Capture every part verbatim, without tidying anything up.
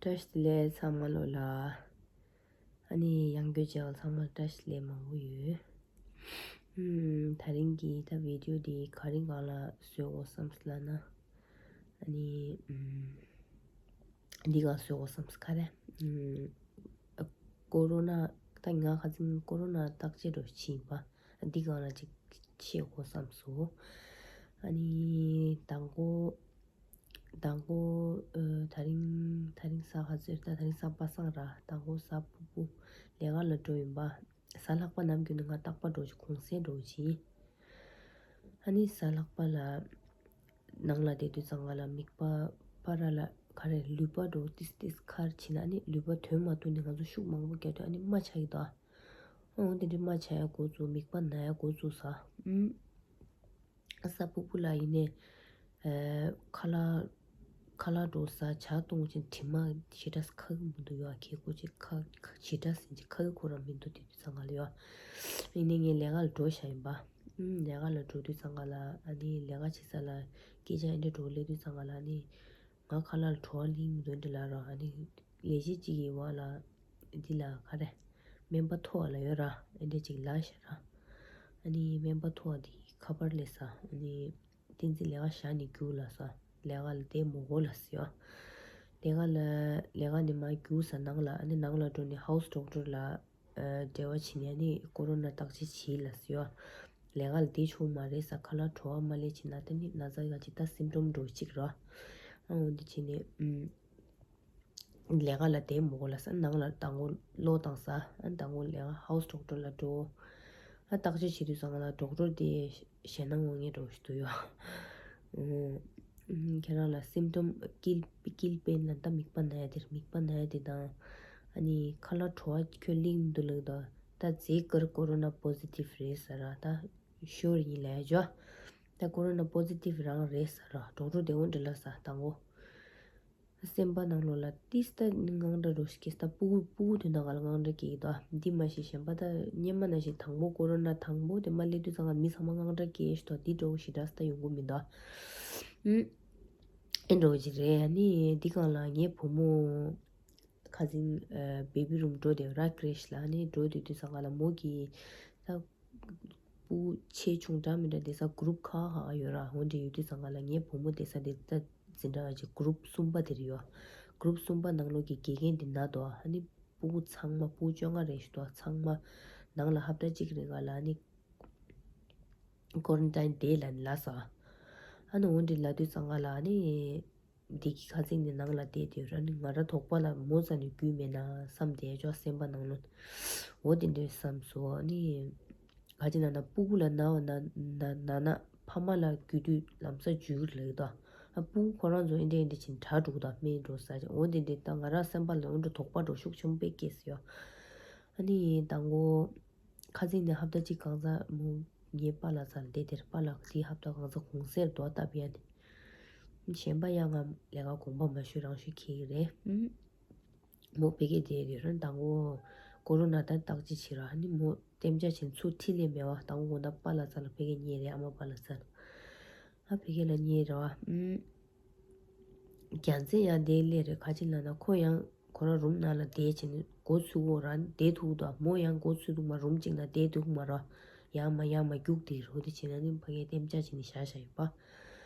བཀྲ་ཤིས་བདེ་ལེགས་ཚང་མ་ལོ་ལ། ཨ་ནི་ཡང་སྐྱོ་བྱས་པ་ཚང་མ་བཀྲ་ཤིས་བདེ་ལེགས་མང་པོ་ཡོད། ཨུམ། ད་རིང་གི་ད་བི་ཌིའོ་འདི་ག་རེ་སྒང་ལ་བཟོས་དགོས་བསམ་སོང་ལབ་ན། ཨ་ནི་ཨུམ། འདི་སྒང་བཟོས་དགོས་བསམ་སོང་ག་རེ། ཨུམ། ཀོ་རོ་ན། ད་ང་ཁ་སང་ཀོ་རོ་ན་བརྟག་དཔྱད་འདྲ་བྱས་པ། འདི་སྒང་ལ་ཅིག་བཤད་དགོས་བསམ་སོང་། ཨ་ནི་དང་པོ། དང་པོ། ཨ། ད་རིང་ད་རིང་གཟའ་ག་ཚོད་རེད། ད་ད་རིང་གཟའ་པ་སངས་ར། དང་པོ་གཟའ་ཕུར་བུ་ལས་ཀ་ལ་འགྲོ་ཡིན་པ། གཟའ་ལྷག་པ་ནམ་རྒྱུན་ནས་ང་རྟག་པར་འགྲོ་ཅིག་གུང་སེང་འགྲོ་ཅིག་ཨ་ནི་གཟའ་ལྷག་པ་ལ་ནང་ལ་བསྡད་དུས་ཙང་ང་ལ་མིད་པ་པར་ལ་ག་རེ་ལུད་པ་འགྲོ་ཏིས་ཏིས་ཁར་ཕྱིན་ན། ཨ་ནི་ལུད་པ་དོན་མ་ཐུག་ནས་ང་ཚོ་ཤུགས་མང་པོ་བརྒྱབ་དུས་ཨ་ནི་རྨ་ཆགས་ཀྱི་འདུག་ཨ། འོ་དེ་འདྲའི་རྨ་ཆགས་ཡ་འགོ་བཙུགས། མིད་པ་ན་ཡ་འགོ་བཙུགས་ས། ཨུམ། གཟའ་ཕུར་བུ་ལ་ཡིན་ནའི། ཨ། ཁ་ལག་ཁ་ལག་འགྲོ་ས་ཇ་བཏུང་ཅིང་དྲི་མ་ཞེ་དྲག་ཁ་གི་མི་འདུག་ཡ། ཁེ་ཀོ་ཅིག་ཁ་ཞེ་དྲག་ཟིན་ཅིག་ཁ་གི་ཁོ་རང་མི་འདུག་དེ་དུས་ཙང་ང་ལ་ཡ། ཡིན་ནའི་ངས་ལས་ཀ་ལ་འགྲོ་བཞག་ཡིན་པ། ཨུམ། ལས་ཀ་ལ་འགྲོ་དུས་ཙང་ང་ལ་ཨ་ནི་ལས་ཀ་བྱེད་ས་ལ་སྐད་ཆ་ཨེ་འདྲ་འགྲོ་སླེབས་དུས་ཙང་ང་ལ་ཨ་ནི། ང་ཁ་ལག་ལ་བྲོ་བ་སླེབས་མི་འདུག་འདི་ལ་ར། ཨ་ནི་ལས་བྱེད་ཅིག་གི་བ་ལ་འདི་ལ་ག་རེ་སྨན་པ་མཐོ་བ་ལ་ཡོད་ར། ཨེ་འདྲ་ཅིག་ལབ་ཤག་ར། ཨ་ནི་སྨན་པ་མཐོ་བ་འདི་ཁ་པར་སླེབས་ས། ཨ་ནི་བསྟན་འཛིན་ལས་ཀ་བཞག་ནས་རྒྱུགས་ལབ་ས། ལས་ཀ་ལ་བསྡད་མི་དགོས་ལབ་ས་ཡ། ལས་ཀ་ལ་ལས་ཀ་ནས་མར་རྒྱུགས་ས། ནང་ལ་ཨ་ནི་ནང་ལ་འགྲོ་ནས་ཧའུ་སི་ཌོག་ཊར་ལ། ཨ། འབྲེལ་བ་བྱས་ནས་ནི་ཀོ་རོ་ན་བརྟག་དཔྱད་བྱེད་ལབ་ཟེར་ཡོད། ལས་ཀ་ལ་བསྡད་ཆོག་མ་རེད་ས། ཁ་ལག་བྲོ་བ་མ་སླེབས་བྱས་ན་ད་ནི་ན་ཚ་ཡག་ཅིག་ད་སིམ་ཊོམ་འདྲ་བོ་ཅིག་རེད། ཨ། འོ་འདི་བྱས་ནས། ཨུམ། ལས་ཀ་ལ་བསྡད་མི་དགོས་ལབ་ས། ནང་ལ་དང་པོ་གློག་བཏང་ས། ཨ། དང་པོ་ལས་ཀ་ཧའུ་སི་ཌོག་ཊར་ལ་འགྲོ། ཨ། བརྟག་དཔྱད་བྱེད་དུས་ཙང་ང་ལ་ཌོག་ཊར་དེ་ཞེད་སྣང་ངོ་ངེས་འདྲ་བོ་ཞིག་འདུག་ཡོད། ཨུམ། ཁྱེད་རང་ལ་སིམ་ཊོམ་ཀིལ་ཀིལ་པེན་ལ་ད་མིད་པ་ན་ཡ་དེ་རེད། མིད་པ་ན་ཡ་དེ་དང་། ཨ་ནི་ཁ་ལག་བྲོ་བ་ཁྱོད་སླེབས་མི་འདུག་ལབ་ད། ད་ཛེ་ཀར་ཀོ་རོ་ན་པོ་ཛི་ཊིབ་རེད་ཟེར་ར། ད་ཤོར་ཡིན་ལབ་ཡ་ཅོ། ད་ཀོ་རོ་ན་པོ་ཛི་ཊིབ་རང་རེད་ཟེར་ར། ཌོག་ཊར་དེ་འོ་འདྲ་ལབ་ས་དང་པོ། སེམས་པ་ནང་ལོགས་ལ་ཏིས་ད་དངངས་སྐྲག་འདྲ་བོ་ཞིག་སྐྱེས། ད་སྤུ་གུ་སྤུ་གུ་དོན་དག་ག་ལ་དངངས་སྐྲག་སྐྱེ་གི་འདུག་འདི་མ་གཞི་གཞན་པ་ད་སྔོན་མ་ནང་བཞིན་དང་པོ་ཀོ་རོ་ན་དང་པོ་དེ་མར་སླེབས་དུས་ཙང་ང་མི་ཚང་མ་དངངས་སྐྲག་སྐྱེ་ཞིག་འདུག་འདི་འདྲ་བོ་ཞེ་དྲག་ད་ཡོང་གི་མི་འདུག་ཨུམ། ཨེ་འདྲ་བོ་ཅིག་རེད། ཨ་ནི་འདི་སྒང་ལ་ངའི་བུ་མོ་ཁ་སང་ཨ་བེ་བི་རུམ་འགྲོ་བསྡད་ར། ཀྲེཤ་ལ། ཨ་ནི་འགྲོ་བསྡད་དུས་ཙང་ང་ལ་མོ་གིས་ད། སྤུ་གུ་ཆེ་ཆུང་འདྲ་མི་འདྲ་བསྡད་ས་གུ་རུབ་ཁག་ཁག་ཡོད་ར། འོ་འདྲ་ཡོད་དུས་ཙང་ང་ལ་ངའི་བུ་མོ་བསྡད་ས་དེ་ད་འཛིན་གྲྭ་ཅིག་གུ་རུབ་གསུམ་པ་དེ་རེད་ཡོད། གུ་རུབ་གསུམ་པ་ནང་ལོགས་ཀྱི་དགེ་རྒན་དེ་ན་འདུག་ཨ་ནི་སྤུ་གུ་ཚང་མ་སྤུ་གུ་བཅོ་ལྔ་རེ་ཞིག་འདུག་ཚང་མ་ནང་ལ་ཧབ་ཏ་གཅིག་རིང་ང་ལ་ཨ་ནི་ཀོ་རན་ཊིན་བསྡད་ལབ་ནས་ལབ་ས། ཨ་ནི་འོ་འདྲ་ལབ་དུས་ཙང་ང་ལ་ཨ་ནི། འདི་གི་ཁ་སང་ནས་ནང་ལ་བསྡད་དེ་ར་ནི་ང་ར་དོགས་པ་ལ་མོ་རྩ་ནས་རྒྱུས་མེད་ན་བསམ་བསྡད་ཅོག་སེམས་པ་ནང་ལོགས། འོ་དེ་འདྲའི་བསམ་སོང་། ནི་ག་ཅི་ན་ན་སྤུ་གུ་ལ་ན་བ་ན་ན་ན་ན་ཕ་མ་ལ་རྒྱུས་དུས་ལམ་སང་རྒྱུས་ལེགས་དང་། ཨ་སྤུ་གུ་ཁོ་རང་ཚོ་ཨེ་འདྲ་ཨེ་འདྲ་བྱིན་དྲག་འགྲོ་དང་སྨན་འགྲོ་ས་ཅིག་འོ་དེ་འདྲའི་ད་ང་ར་སེམས་པ་ལ་འོ་འདྲ་དོགས་པ་འགྲོ་ཤུགས་ཆེན་པོ་དཔེ་སྐྱེས་སོང་། ཨ་ནི་དང་པོ། ཁ་སང་ནས་ཧབ་ཏ་གཅིག་གང་ཟག་མོ་ངའི་པཱ་ལགས་རྩར་བསྡད་དེར་པཱ་ལགས་དེའི་ཧབ་ཏ་གང་ཟག་གུང་སེང་རྡོ་བཏབ་ཡ་ནི། གཞན་པ་ཡང་ང་ལས་ཀ་དགོངས་པ་མ་ཞུ་རང་ཞུ་ཁྱེར་གི་རེད། ཨུམ། མོ་ཕ་གིར་བསྡད་དེ་ར་དང་པོ་ཀོ་རོ་ན་ད་བརྟག་དཔྱད་བྱེད་ར་ནི་མོ་གཏན་འཇགས་བྱས་ཚུར་ཁྲིད་ལས་མེད་བ། དང་པོ་དགོང་དག་པཱ་ལགས་རྩར་ལ་ཕ་གིར་ཉལ་རེད། ཨ་མ་པཱ་ལགས་རྩར། ཨ་ཕ་གི་ལ་ཉེ་རེད་བ། ཨུམ། རྒྱལ་མཚན་ཡང་དེ་སླེབས་རེད། ག་ཅི་ལབ་ན་ཁོ་ཡང་ཁོ་རང་རུམ་ནང་ལ་བསྡད་བྱས་ནས་མགོ་ཚོས་གོ་ར་བསྡད་ཐུག་དང་། མོ་ཡང་མགོ་ཚོས་ཐུག་མ་རུམ་གཅིག་ན་བསྡད་ཐུག་མ་ར། ཡར་མར་ཡར་མར་རྒྱུག་དེ་རོ་དེ་བྱས་ན་ནི་ཕ་གིར་གཏན་འཇགས་བྱས་ནས་བཞག་བཞག་ཡོད་པ།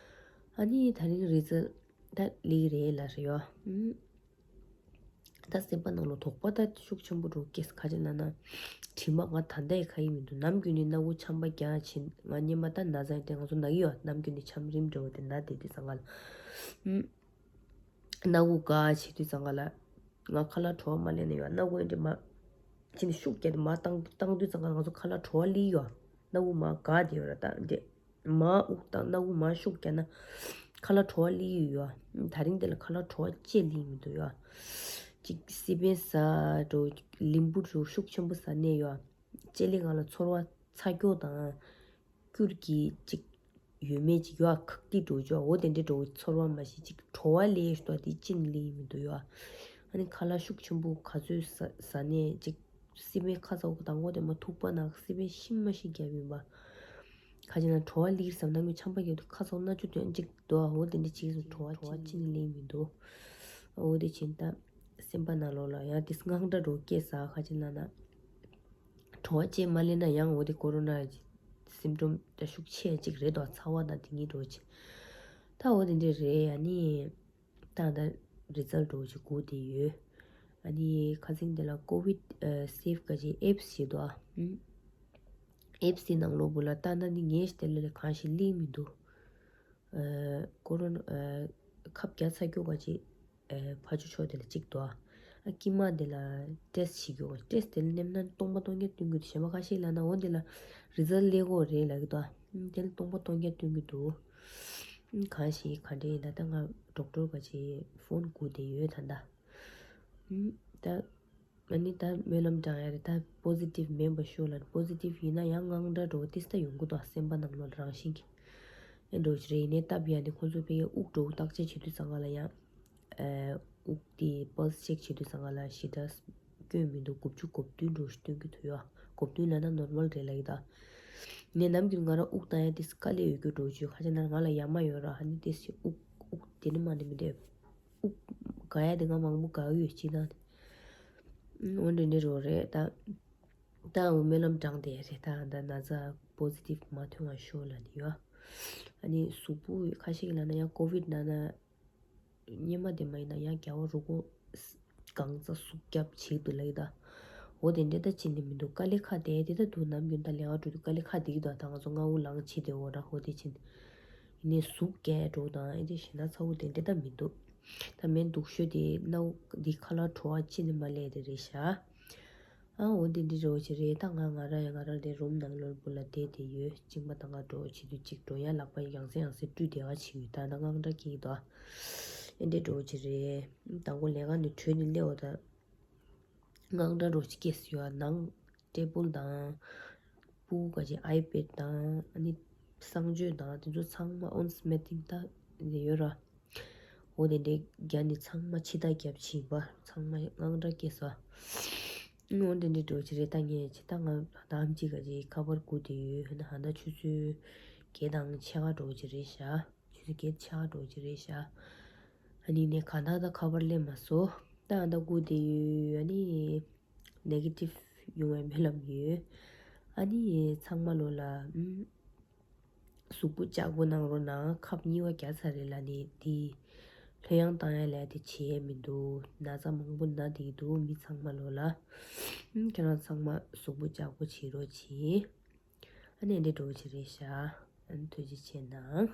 ཨ་ནི་ད་རིང་རེས་གཟའ་ད་སླེབས་རེད་ལབ་རེད་བ། ཨུམ། ད་སེམས་པ་ནང་ལ་དོགས་པ་ད་ཤུགས་ཆེན་པོ་འགྲོ་སྐྱེས། ག་ཅི་ལབ་ན། དྲི་མ་ང་ད་ལྟ་ཡི་ཁ་ཡི་མི་འདུག་ནམ་རྒྱུན་ནས་སྣ་ཁུག་ཆམ་པ་རྒྱག་བྱེད་ང་སྙེ་མ་ད་ན་ཚ་ཡི་དེ་ང་ཚོ་ན་གི་ཡོད། ནམ་རྒྱུན་ནས་ཆམ་རིམས་འདྲ་བོ་དེ་ན་དེ་དུས་ཙང་ང་ལ། ཨུམ། སྣ་ཁུག་འགག་བྱེད་དུས་ཙང་ང་ལ། ང་ཁ་ལག་བྲོ་བ་མ་ལེན་ན་ཡོད། སྣ་ཁུག་འདི་མ། ཕྱིན་ཤུགས་རྒྱག་དེ་མ་བཏང་བཏང་དུས་ཙང་ང་ང་ཚོ་ཁ་ལག་བྲོ་བ་ལི་ཡོད། སྣ་ཁུག་མ་འགག་དེ་ཡོད་ར་ད་འདི། མ་དབུགས་བཏང་སྣ་ཁུག་མ་ཤུགས་རྒྱག་ན། ཁ་ལག་བྲོ་བ་ལི་ཡོད་ཡོད། ད་རིང་དེ་ལ་ཁ་ལག་བྲོ་བ་ཅེ་ལི་མི་འདུག་ཡོད། ཅིག་སི་པན་ཟ་འགྲོ་ལིམ་བུ་འགྲོ་ཤུགས་ཆེན་པོ་ཟ་ནས་ཡོད། ཅེ་ལི་སྒང་ལ་ཚོར་བ་ཚ་སྐྱོ་དང་། སྐྱུར་གྱི་ཅིག་ཡོད་མེད་ཅིག་ཡོད་ཁག་ཏི་འགྲོ་ཅོ་འོ་དེ་འདྲའི་འགྲོ་ཚོར་བ་མ་ཤི་ཅིག་བྲོ་བ་ལི་ཡོད་ཏོ་དེ་ཅིན་ལི་མི་འདུག་ཡོད། ཨ་ནི་ཁ་ལག་ཤུགས་ཆེན་པོ་ག་ཚོད་ཟ་ཟ་ནས་ཅིག་སི་པན་ཁ་ཚ་བོ་དང་པོ་དེ་མ་ཐུག་པ་ན་སི་པན་ཤི་མ་ཤི་རྒྱབ་ཡིན་པ། ཁ་ཅིག་ན་བྲོ་བ་ལིར་བསམ་ན་ངོས་ཆམ་པ་རྒྱབ་དུས་ཁ་ཚ་བོ་སྣ་ཆུ་དོན་ཅིག་འདུག་འོ་དེ་འདྲ་ཅིག་བྲོ་བ་བྲོ་བ་ཅི་ནི་ལེན་མི་འདུག་འོ་དེ་ཕྱིན་ད་ སེམས་པ་ནང་ལོགས་ལ་ཡང་དེ་དངངས་སྐྲག་འདྲ་བོ་སྐྱེས་ས། ཁ་ཅིག་ལབ་ན་བྲོ་བ་བཅད་མ་ལེན་ན་ཡང་འོ་དེ་ཀོ་རོ་ན་གི་སིམ་ཊོམ་འདྲ་ཤུགས་ཆེ་ཅིག་རེད་དོ། ཚ་བ་དང་དེ་གཉིས་འདྲ་བོ་ཅིག་ད་འོ་དེ་འདྲ་རེད། ཨ་ནི་ད་ད་རི་ཛལ་འདྲ་བོ་ཅིག་སྒུག་བསྡད་ཡོད། ཨ་ནི་ཁ་སང་དེ་ལ་ཀོ་བིད་ཨ་སེབ་ག་ཅིག་ཨེབ་སི་ཞིག་འདུག་ཨ། ཨེབ་སི་ནང་ལོགས་བུ་ལ་ལྟ་ན་ནི་ངས་དེ་ལ་གང་ཞིག་ལིང་མི་འདུག་ཨ་ཀོ་རོ་ན་ཨ་ཁབ་བརྒྱབ་ཚར་རྒྱུ་ག་ཅིག་ཨ་ཕར་ཕྱོགས་ཕྱོགས་དེ་ལ་གཅིག་འདུག་ཨ། ཨ་དཀྱིལ་མ་དེ་ལ་ཊེ་སི་ཊི་བྱེད་རྒྱུ་ག་ཊེ་སི་ཊི་དེ་ལ་ནེམ་ན་སྟོང་པ་སྟོང་རྐྱང་སྟོན་གྱི་འདུག་གཞན་པ་ཁ་ཤས་ལབ་ན་འོ་དེ་ལ་རི་ཛལ་ཊི་སླེབས་ཀྱི་རེད་ལབ་ཀྱི་འདུག་ཨ། དེ་ལ་སྟོང་པ་སྟོང་རྐྱང་སྟོན་གྱི་འདུག་ཨ་གང་ཞིག་ག་འདྲ་ཡིན་ད། ད་ང་ཌོག་ཊར་ག་ཅིག་ཕོན་སྒུག་བསྡད་ཡོད་ད་ད། ཨ་ད། ཨ་ནི་ད་སྨོན་ལམ་བགྲང་ཡ་རེད། ད་པོ་སི་ཊིབ་མིན་པ་ཤོག་ལབ། པོ་སི་ཊིབ་ཡིན་ན་ཡང་དངངས་སྐྲག་འདྲ་བོ་ཏིས་ད་ཡོང་གི་འདུག་སེམས་པ་ནང་ལོགས་རང་བཞིན་གྱིས། ཨེ་འདྲ་བོ་ཞིག་རེད། ཡིན་ནའི་སྟབས་ཡག་ནི་ཁོང་ཚོ་ཕ་གིའི་དབུགས་འདྲ་བོ་བརྟག་དཔྱད་བྱེད་དུས་ཙམ་པ་ལ་ཡང་ཨ་དབུགས་དེ་པལ་སི་ཅེག་བྱེད་དུས་ཙམ་པ་ལ་ཞེ་དྲག་སྐྱོན་མི་འདུག་དགུ་བཅུ་གོ་བདུན་འདྲ་བོ་ཞིག་སྟོན་གྱི་འདུག་ཡ། གོ་བདུན་ལབ་ན་ནོར་མལ་རེད་ལབ་ཀྱི་འདུག་ངས་ནམ་རྒྱུན་ང་རང་དབུགས་བཏང་ཡ་ཏིས་དཀའ་ལས་ཡོད་རྒྱུ་འདྲ་བོ་ཅིག་ཁ་ཅིག་ན་ང་ལ་ཡ་མ་ཡོད་ར། ཨ་ནི་ཏིས་དབུགས་དབུགས་དེ་ནི་མ་ནི་མི་འདོད། དབུགས་འགག་ཡ་དེ་ང་མང་པོ་འགག་ཡོད་ཅི་ན། འོ་འདྲ་འདྲ་རོ་རེད་ད། ད་འོ་སྨོན་ལམ་བགྲང་བསྡད་རེད་ད། ད་ན་ཚ་པོ་སི་ཊིབ་མ་ཐོན་བ་ཤོག་ལབ་ནི་ཡོད། ཨ་ནི་གཟུགས་པོ་ཁ་ཤས་ལབ་ན་ཡང་ཀོ་བིད་ན་ན་སྔོན་མ་དེ་མ་ཡིན་ན་ཡང་རྒྱ་བོ་རུ་གོ་གང་ཚ་ཟུག་རྒྱབ་བྱེད་འདུག་ལབ་ཀྱི་ད། འོ་དེ་འདྲ་ད་ཕྱིན་ནི་མི་འདུག་དཀའ་ལས་ཁག་དེ་དེ་ད་འདུག་ནམ་རྒྱུན་ད་ལས་ཀ་འགྲོ་དུས་དཀའ་ལས་ཁག་དེ་གི་འདུག་ད་ང་ཚོ་མངའ་དབུགས་ལངས་བྱེད་དེ་འོ་ར་འོ་དེ་ཕྱིན། ཡིན་ནའི་ཟུག་རྒྱག་འགྲོ་དང་ཨེ་འདྲ་ཞེ་ན་ཚ་བོ་དེ་འདྲ་ད་མི་འདུག་ད་མེ་འདུག་ཤོས་དེ་སྣ་བུག་འདི་ཁ་ལག་བྲོ་བ་ཅི་ནས་མ་ལས་དེ་རེད་ཤག་ཨ་འོ་འདི་འདྲ་འདྲ་བོ་ཅིག་རེད། ད་ང་ང་རང་ཡང་ང་རང་དེ་རུམ་ནང་ལོགས་བུ་ལ་བསྡད་དེ་ཡོད། གཅིན་པ་དང་ང་འདྲ་བོ་བྱེད་དུས་གཅིག་འགྲོ་ཡང་ལག་པ་ཡང་སེ་ཡང་སེ་བཀྲུས་བསྡད་པ་བྱེད་ཡོད། ད་ད་དངངས་སྐྲག་སྐྱེ་གི་འདུག་ཨེ་འདྲ་འདྲ་བོ་ཅིག་རེད། དང་པོ་ལས་ཀ་ནས་བྲོས་ནས་སླེབས་པ་ད། དངངས་སྐྲག་འདྲ་བོ་ཅིག་སྐྱེས་སོང་ཡ། ནང་ཊེ་བལ་དང་། ཕྲུ་གུ་ག་ཅིག་ཨའི་པེཌ་དང་ཨ་ནི་གསང་སྤྱོད་དང་དེ་ཚོ་ཚང་མ་ཨོན་སི་མེ་ཊིང་ད་ནས་ཡོད་ར། འོ་དེ་འདྲའི་རྒྱ་ནི་ཚང་མ་ཕྱི་ཐག་རྒྱབ་ཕྱིན་པ་ཚང་མ་དངངས་སྐྲག་སྐྱེས་སོང་། འོ་དེ་འདྲའི་འདྲ་བོ་ཅིག་རེད། ད་ངས་ཅི་ད་ང་ད་ཨམ་ཆི་ག་ཅིག་ཁ་པར་སྒུག་བསྡད་ཡོད། ཧ་ན་ཧ་ད་ཆུ་ཚོད་བརྒྱད་དང་ཕྱེད་ཀ་འདྲ་བོ་ཅིག་རེད་ཤག་ཆུ་ཚོད་བརྒྱད་ཕྱེད་ཀ་འདྲ་བོ་ཅིག་རེད་ཤག་ཨ་ནི་ནས་གང་ལྟར་ད་ཁ་པར་སླེབས་མ་སོང་། ད་ཨ་ད་སྒུག་བསྡད་ཡོད། ཨ་ནི་ནེ་གེ་ཊིབ་ཡོང་བའི་སྨོན་ལམ་ཡོད། ཨ་ནི་ཚང་མ་ལོ་ལ་ཨམ་གཟུགས་པོ་ལྕགས་པོ་གནང་རོགས་གནང་། ཁབ་གཉིས་པ་བརྒྱབ་ཚར་རེད་ལབ་ནི་དེ་ལྷོད་ཡངས་བཏང་ཡ་ལས་དེ་བྱེད་ཡས་མི་འདུག་ན་ཚ་མང་པོ་ན་བསྡད་ཀྱི་འདུག་མི་ཚང་མ་ལོ་ལ་ཨམ་ཁྱེད་རང་ཚང་མ་གཟུགས་པོ་ལྕགས་པོ་བྱེད་རོགས་གྱིས། ཨ་ནི་འདི་འདྲ་བོ་ཅིག་རེད་ཤག་ཨ་ནི་ཐུགས་རྗེ་ཆེ་གནང་།